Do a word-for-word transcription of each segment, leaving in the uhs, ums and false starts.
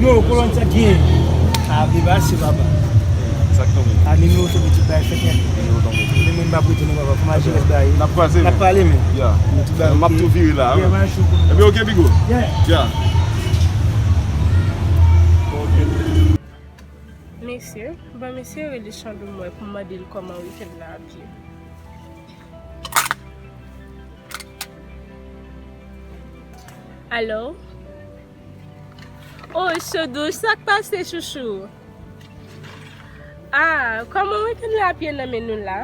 Yo, kolòn sa gen. A, pi ba, se papa. Exactement. A, nimewo tonbe tout bagay fèt nèt. Nimewo tonbe tout. Men mwen m pa prete non, papa. Fò m al jere bagay. N ap kwaze, men. N ap pale, men. Ya. Men tout bagay m ap tou vire la, wi. Ebyen, oke, Bigo. Ya. Mesye, ban mesye rele Chandou m wè pou m mande l kòman wikenn nan ap ye. Alo? Oh, Chandou, sa k pase, chouchou? Ah, kòman wikenn nan ap ye nan men nou la?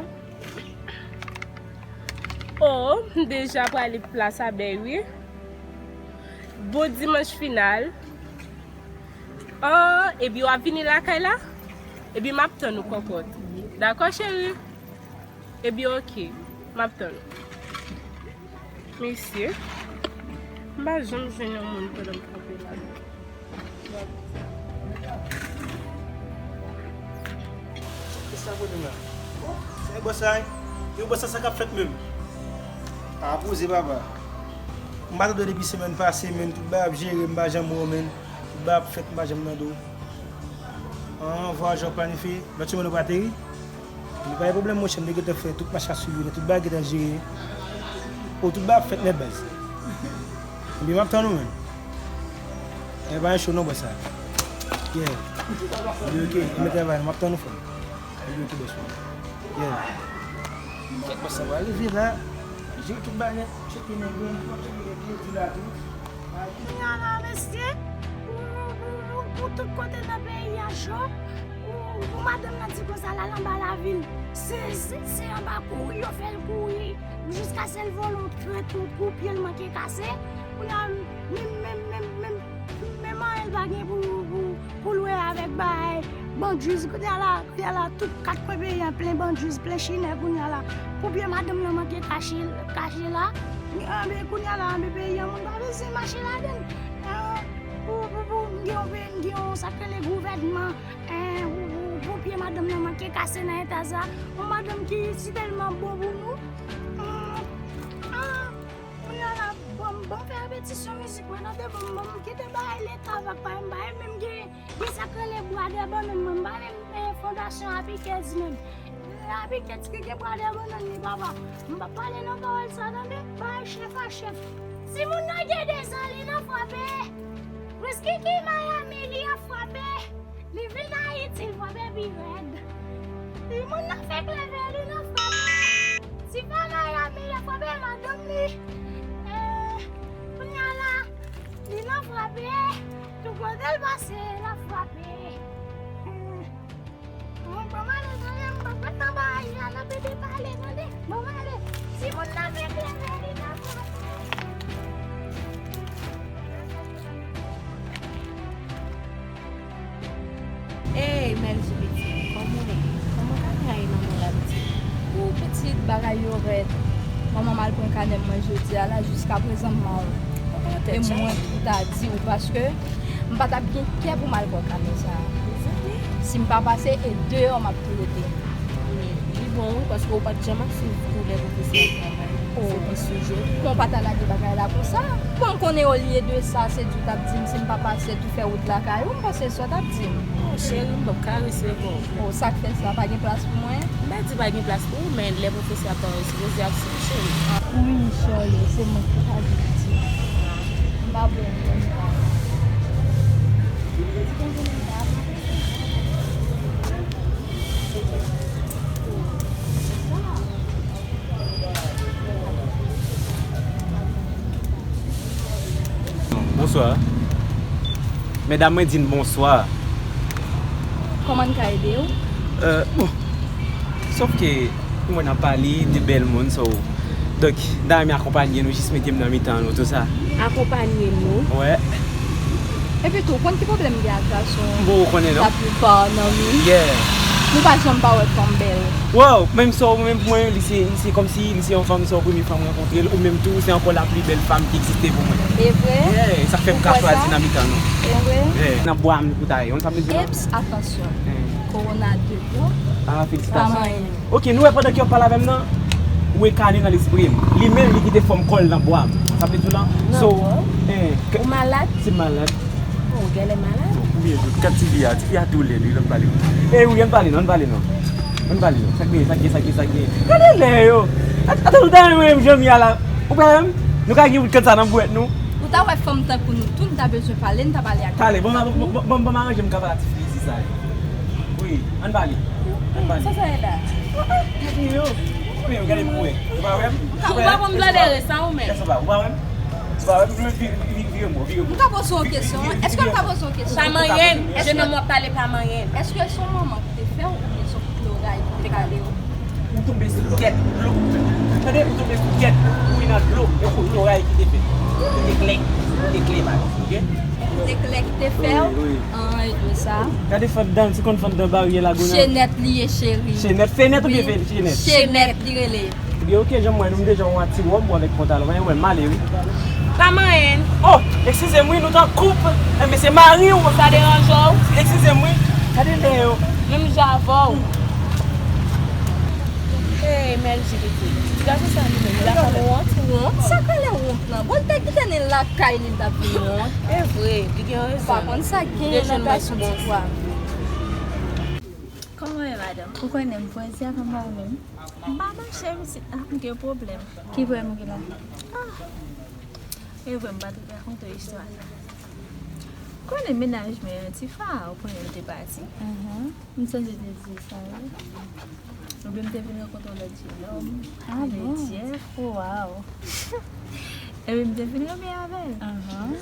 Oh, m deja prale plas abèy, wi. Bon dimanch final. Ah, epi w ap vini lakay la? Epi m ap tann ou kòkòt. Dakò, cheri? Ebyen, oke. M ap tann ou. Mesye, m pa janm jwenn yon moun pandan m kanpe la. Kisa kote m la? Sa e bòs la, wi. Yo, bòs la, sa k ap fèt menm? A, poze, papa. M pa tande w depi semèn pase, menm tout bagay ap jere, m pa janm wè w, menm. Tout bagay ap fèt, m pa janm tande w. An, vwa jan w planifye, lòt semèn ou pa ateri? Li pa gen pwoblèm, monchè, m te gentan fè tout mach a swiv yo, tout bagay gentan jere. O, tout bagay ap fèt nèt, baz. Ebyen, m ap tann ou, menm. Ebyen, pa gen cho non, bòs la. Yeah. Ebyen, oke, ebyen, travay, m ap tann ou, frè m. Ebyen, oke, bòs mwen. Yeah. Kèk bòs la va rive la. Jere tout bagay nèt, tcheke nèg yo, tcheke nèg yo, di la tou. Kounye a la, mesye, pou, pou, pou, pou tout kote nan peyi a cho, pou, pou madanm nan di konsa l al anba lavil. Se, se, se anba kouri yo fè l kouri, jiskaske l vole yon trèt, yon kou pye l manke kase. Kounye a, menm, menm, menm, menm, menm anyen l pa gen pou, pou, pou l wè avèk bagay bandjuz. Kounye a la, kounye a la, tout kat kwen peyi a plen bandjuz, plen chinè kounye a la. Pou pye madanm nan manke kache, kache la. Anben, kounye a la, anben, peyi a, moun pa bezwen mache ladan l. Eh, pou, pou, pou, m gen yon peyi, m gen yon sa k rele gouvènman, eh, pou, pou, pou pye madanm nan manke kase nan eta sa. Yon madanm ki si tèlman bon pou nou. Hmm, ah, kounye a la, ban m, ban m fè repetisyon mizik mwen, tande, ban m, ban m kite bagay leta avèk bagay m, bagay menm gen Gen sa k rele bwa dè bannann, mwen m pa menm, eh, fondasyon Abikèz menm. Abikèz ki gen bwa dè bannann li, papa. M p ap pale nan pawòl sa, tande? Bay chèf a chèf. Si moun nan gen de zan, li nan frape. Priski ki Miami, li ap frape. Li vin Ayiti, li frape pi rèd. Si moun nan fèk leve, li nan frape. Si pa Miami, li ap frape madanm li. Eh, kounye a la, li nan frape. Tout kote l pase, l ap frape. Bon, bon, m ale, zanmi m, m pa pran tan bagay la, n ap ede pale, tande? Bon, m ale. Si moun nan vle klere, li nan frape. Ey, Mèlzi pitit, kòman w ye? Kòman bagay nan mond la, pitit? Ou pitit, bagay yo rèd. Manman m al pran kanè m mwen jodi a la, jiskaprezan m pa wè. E mwen ki ta di w, paske m pa t ap gen kè pou m al pran kanè sa a. Si m pa pase, e deyò m ap tou rete. Men, li bon wi, paske ou pa t janm ap swiv kou lè pwofesè ap travay. Se pi sou jodi. Bon, ou pa ta lage bagay la konsa. Bon, m konnen olye de sa, se di w t ap di m si m pa pase, tou fè wout lakay ou, m panse sa w t ap di m. Oh, cheri, m p ap ka resevwa w. Oh, sa k fè sa? Pa gen plas pou mwen? M pa di pa gen plas pou ou, men lè pwofesè ap travay, sipoze ap swiv, cheri. Wi, Shirley, se mwen ki pa gen piti. M pa bon moun. Bonswa. Medam mwen di n bonswa. Kòman n ka ede w? Euh, bon. Sòf ke, mwen ap pale de bèl moun, so, donk, n ta renmen akonpanye nou, jis mete m nan mitan nou, tou sa. Akonpanye nou? Wè. Epi tou, ou konn ki pwoblèm m gen ak gason? Bon, ou konnen, non? Laplipa nan nou. Yeah. Nou pa janm pa wè fanm bèl. Wow, menm sa, menm pou mwen, li se, li se kòmsi, li se yon fanm, se yon premye fanm m rankontre l, ou menm tou, se ankò la pli bèl fanm ki egziste pou mwen. E vre? Yeah, sa k fè m ka chwazi nan mitan nou. E vre? Yeah. Nan bwa m li pou ta ye, ou konn sa m vle di, non? Eps, atansyon. Hmm. Kowona de bon. Ah, felisitasyon. Pa manyen. Ok, nou wè pandan ke w ap pale avè m nan. Ou enkanen nan lespri m. Li menm, li kite fòm kò l nan bwa m. Sa vle di w lan? So, eh, ou malad? Se malad. Ou genlè malad? Ou byen dout. Kat tifi a, tifi a tou lèd, wi, ann pale. Eh, wi, ann pale non, ann pale non. Ann pale non. Sa k genyen, sa k genyen, sa k genyen, sa k genyen? Gade lè yo. At-, atan, nou ta renmen menm jan m ye a la. Ou pa wè m? Nou ka gen bout kant sa nan bwèt nou. Ou ta wè fanm tankou nou tou, nou ta bezwen pale, nou ta pale ak fanm tankou. Talè, bon, bon, bon, bon, bon, m aranje m ka pale ak tifi isi sa yo. Wi, ann pale. Ann pale. Sa sa ye la? Gade yo. Gade yo, gade pou wè. Ou pa wè m? Ou pa wè m? Ou pa konn blòdere sa ou menm? Ou pa wè m? Ou pa wè m? Vire, vire, vire m bò, vire m bò. M ka poze w yon kesyon? Èske m ka poze w yon kesyon? Pa manyen m. Jenòm w ap pale pa manyen m. Èske se yon manman ki te fè w oubyen se yon kout loray ki te kale w? Ou tonbe sou tèt dlo. Tande, ou tonbe sou tèt, ou kouri nan dlo, e kout loray ki te fè. Ou te klè, ou te klè, baz, oke? Ou te klè ki te fè w? Wi, wi. An, e dwe sa. Gade fanndan, ti konn fanndan baryè Lagonav. Chenèt li ye, cheri. Chenèt, fenèt oubyen fe-, chenèt? Chenèt li rele. Ebyen, oke, jan m wè nou, m deja wè yon ti wòb ou avèk pantalon, mwen, wè, m ale, wi. Pa manyen. Oh, eskize m, wi, nou t an koup. Enben, se mari w. Sa deranje w? Eskize m, wi. Gade lè yo. Menm jan avè w. Hey, Melji, pitit. Ti gason sa li menm, li pa fè wont? Wont? Sa k rele wont lan? Bon, l te kite n lakay li, l t ap vin wont. E vre, li gen rezon. Pa konn sa k genyen nan gason ti fwa. Kòman w ye, madanm? Ou konnen m pwezi avè m pa menm. M pa mache, misye. Ah, m gen pwoblèm. Ki pwoblèm ou gen la? Ah. E vre, m pa t rakonte w istwa sa. Konnen mennaj mwen an, Tifa, ou konnen l te pati. Mhm. M sonje te di w sa, wi. Epi m te vin rankontre yon lòt jenòm. Ah bon? Jeff, waw. Epi m te vin renmen avè l. Mhm.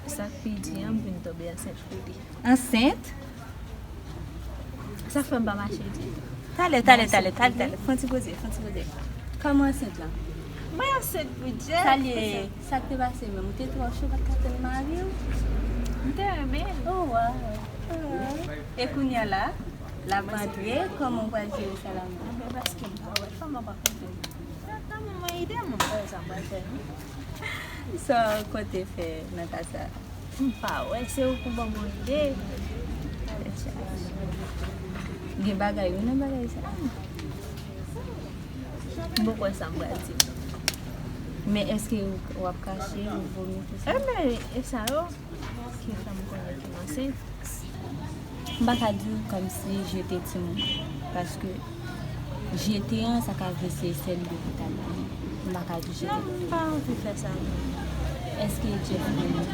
Sa k pi di an, m vin tonbe ansent pou li. Ansent? Sa k fè m pa mache ditou. Talè, talè, talè, talè, talè. Fè yon ti poze, fè yon ti poze. Kòman ansent lan? Mwen ansent pou Jeff. Sa l ye? Sa k te pase menm? Ou te twò cho, pa t ka tann mari w? M te renmen l. Oh, waw. E kounye a la, l ap antre, kòman w pral jere sa la menm? Anben, paske m pa wè l, kòman w pa konte? Tann mwen, ede m. Wè sa m pral fè. Sa w konte fè nan ka sa? M pa wè, se ou k ban m yon ide. Gen bagay wi nan bagay sa. M poko wè sa m pral di. Men èske w ap kache, ou vomi, tout sa? Enben, e sa yo ki fè m konnen ke m ansent. M pa ka di w kòmsi jete timoun, paske jete an, sa ka vle se sèl li ki t ap vini. M pa ka di jete. Non, m pa anvi fè sa, non. Èske Jeff konnen?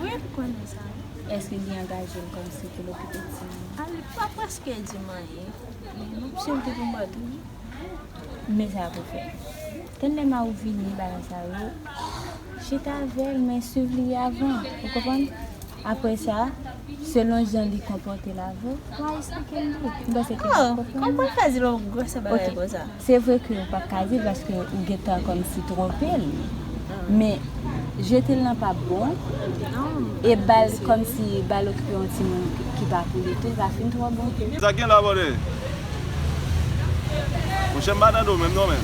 Wi, l konnen sa. Èske li angaje l kòmsi pou l okipe timoun? A, li pa prèske di m anyen. Men m ap chante pou m ba toujou. Men sa pou fè. Tann lè mari w vini, bagay sa yo, chita avè l, men swiv li avan. Ou konprann? Apre sa, selon jan li konpòte l avè w, w a esplike l li. M panse ke... Oh, kòman w fè di l yon gwosè bagay konsa? Se vre ke ou p ap ka di l paske ou gentan kòmsi twonpe l. Men jete l lan p ap bon. E ba l kòmsi ba l okipe yon timoun ki pa pou li tou, li pa fin twò bon. Sa gen la, bòdè? Monchè, m pa nan do menm non, menn.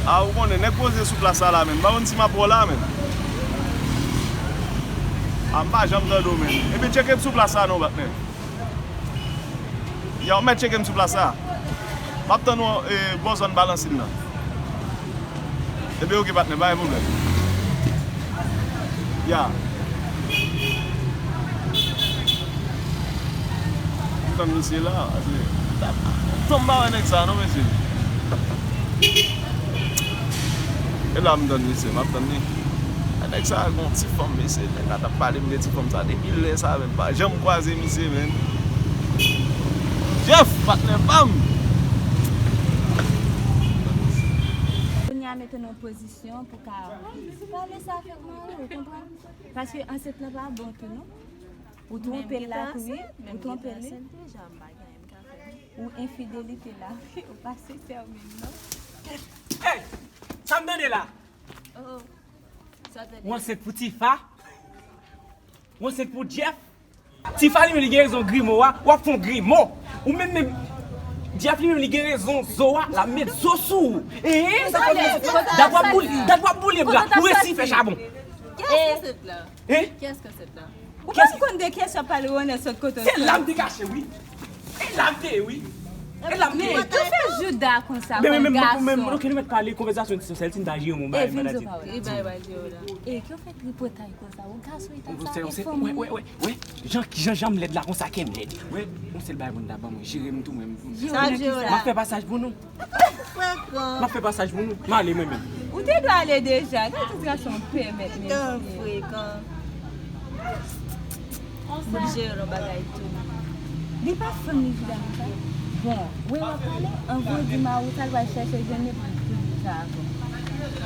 A, ou konnen, nèg poze sou plas sa la, menn. M pa konn si m ap wè w la, menn. A, m pa janm nan do, menn. Epi tcheke m sou plas sa non, patnè. Ya, w mèt tcheke m sou plas sa. M ap tann ou, e, bò zòn Balansin nan. Ebyen, oke, patnè, pa gen pwoblèm. Ya. Tann misye la, paske m pa wè nèg sa non, mesye. E la m tann misye, m ap tann li. Nèg sa gon ti fanm, mesye, nèg la t ap pale m de ti fanm sa depi lè sa, menm pa janm kwaze misye, menn. Jeff, patnè pa m. Kounye a mete nan pozisyon pou ka pale sa avèk mari w, ou konprann? Paske ansent lan pa bon tou, non. Ou twonpe l la tou, wi. Ou twonpe l, wi. Ou enfidelite la, wi. Ou pa sensè menm, non. Hey! Sa m tande la? Oh, oh. Ou ansent pou Tifa? Ou ansent pou Jeff? Tifa li menm li gen rezon grimo a, w ap fè yon grimo. Ou menm menm, Jeff li menm li gen rezon zo a, l ap met zo sou ou. Ee, sa fè dat w ap boule, dat w ap boule bra, ou resi fè chabon. Kiyès ki ansent la? Hein? Kiyès ki ansent la? Ou pa konn de kiyès w ap pale, Ronel sot kote w. Se la m te kache, wi. Se la m te ye, wi. E la, men, men, yo fè jouda konsa, men, men, men, men, ok, nou mèt pale konvèsasyon ti sòsèl, si n ta jere yon bagay, m pa ta di. Li bay, bay jere la. E, ki yo fè tripotay konsa, ou gason, e konsa, e fanm. Wè, wè, wè, wè, jan, jan, jan m lèd la, konsa kè m lèd. Wè, yon sèl bagay pou n ta ban mwen, jere m tou, mwen. Sa jere la. M ap fè pasaj pou nou. Frekan. M ap fè pasaj pou nou. M ale mwen menm. Ou te dwe ale deja. Gade tout gason pèmèt mesye. Frekan. Bon, jere yon bagay tou. Li pa fanm li jouda konsa. Bon, wè w ap pale, anvan w di mari w sa, l pral chèche jwenn li pou l di sa ankò.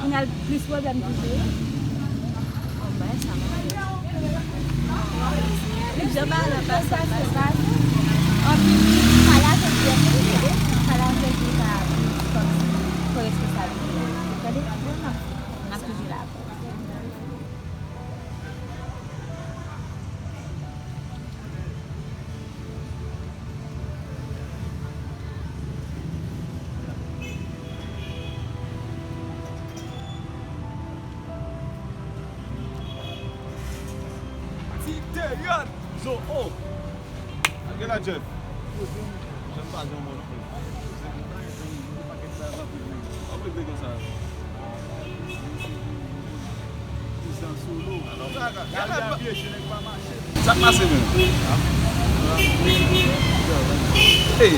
Kounye a l plis pwoblèm toujou wi. Bon, bagay sa mwen. Jan bagay la pase, pase. Anpil, pale avèk li, pale avèk li, pa kòmsi pran responsablite. Tande? N ap toujou la pou ou. Ti Deyann Zo O. Gen la, Jeff. Jeff pa jan bon non. Anpil de konsa. Sa k pase menm? Ey,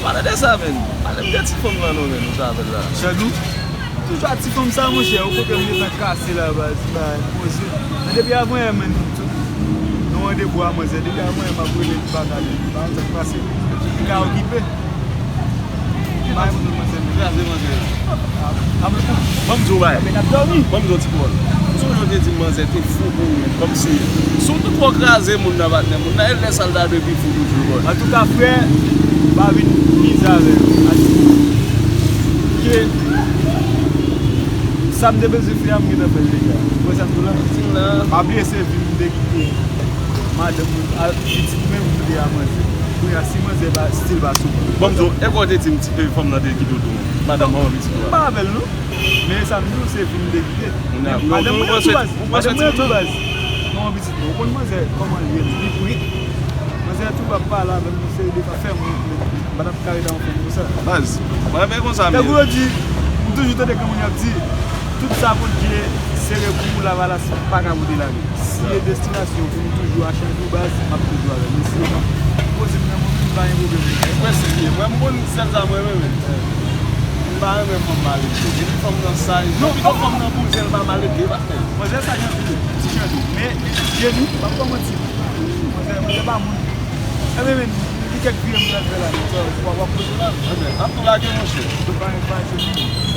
pale de sa menm. Pale m de ti fanm lan non menm, ou sa avè l la. Chadou, toujou a ti fanm sa monchè, ou kote m gentan kase la baz. Bay, poze. Men depi avan yè menm, nou randevou a manzè, depi avan yè m ap rele li pa ka li, pa konn sa k pase. Li ka okipe. Bay moun manzè. Kraze manzè. Ban m di w bagay. Ban m di w ti pwòl. M sonje w te di m manzè te fou pou ou menm. Kòmsi, si w te twò kraze moun nan, patnè, moun nan, e lè sa l ta dwe pi fou toujou, bro. Antouka, frè, pa vin mize avè m. Ke sa m te bezwen fè a, m gentan fè l deja. Ou wè sa m di w la? Pa bliye se vi m te kite. Madanm mwen, a, pitit mwen, m te a manzè. Kounye a, si manzè pa, still pa sou mwen. Ban m di w, e kò w te di m ti, e, fanm nan te kite w tou. Madanm mwen, pitit ou a. M pa avè l, non. Men sa m di w, se vi m te kite. Madanm mwen tou baz. Madanm mwen tou baz. Non, pitit mwen, ou konn manzè, kòman l ye, li prik. Manzè tou ap pale avè m, yon seri de fwa, fè mwen, m pa t ap ka rete yon fanm konsa. Baz, mwen renmen konsa, men. Tankou yo di, m toujou tande granmoun yo ap di, tout sa Bondye sere pou ou, Lavalas pa ka pote lage. Si e destinasyon pou m toujou a Chandou baz, m ap toujou avè l. Men si yo pa poze m nan men w, m pa gen pwoblèm. Mwen serye, mwen m konn sèl sa mwen renmen. M pa renmen fanm malelve. Depi fanm nan saj, non, depi fanm nan bouzen, l pa malelve, pa fè. Manzè sa Chandou, ti Chandou. Men, Jenny, m ap ba w manti. Manzè, manzè pa moun. Enben, men, li kèk vire m pral fè la, sa, w ap, w ap poze la. Enben, ap tou lage, monchè. Tout pa, pa Jenny.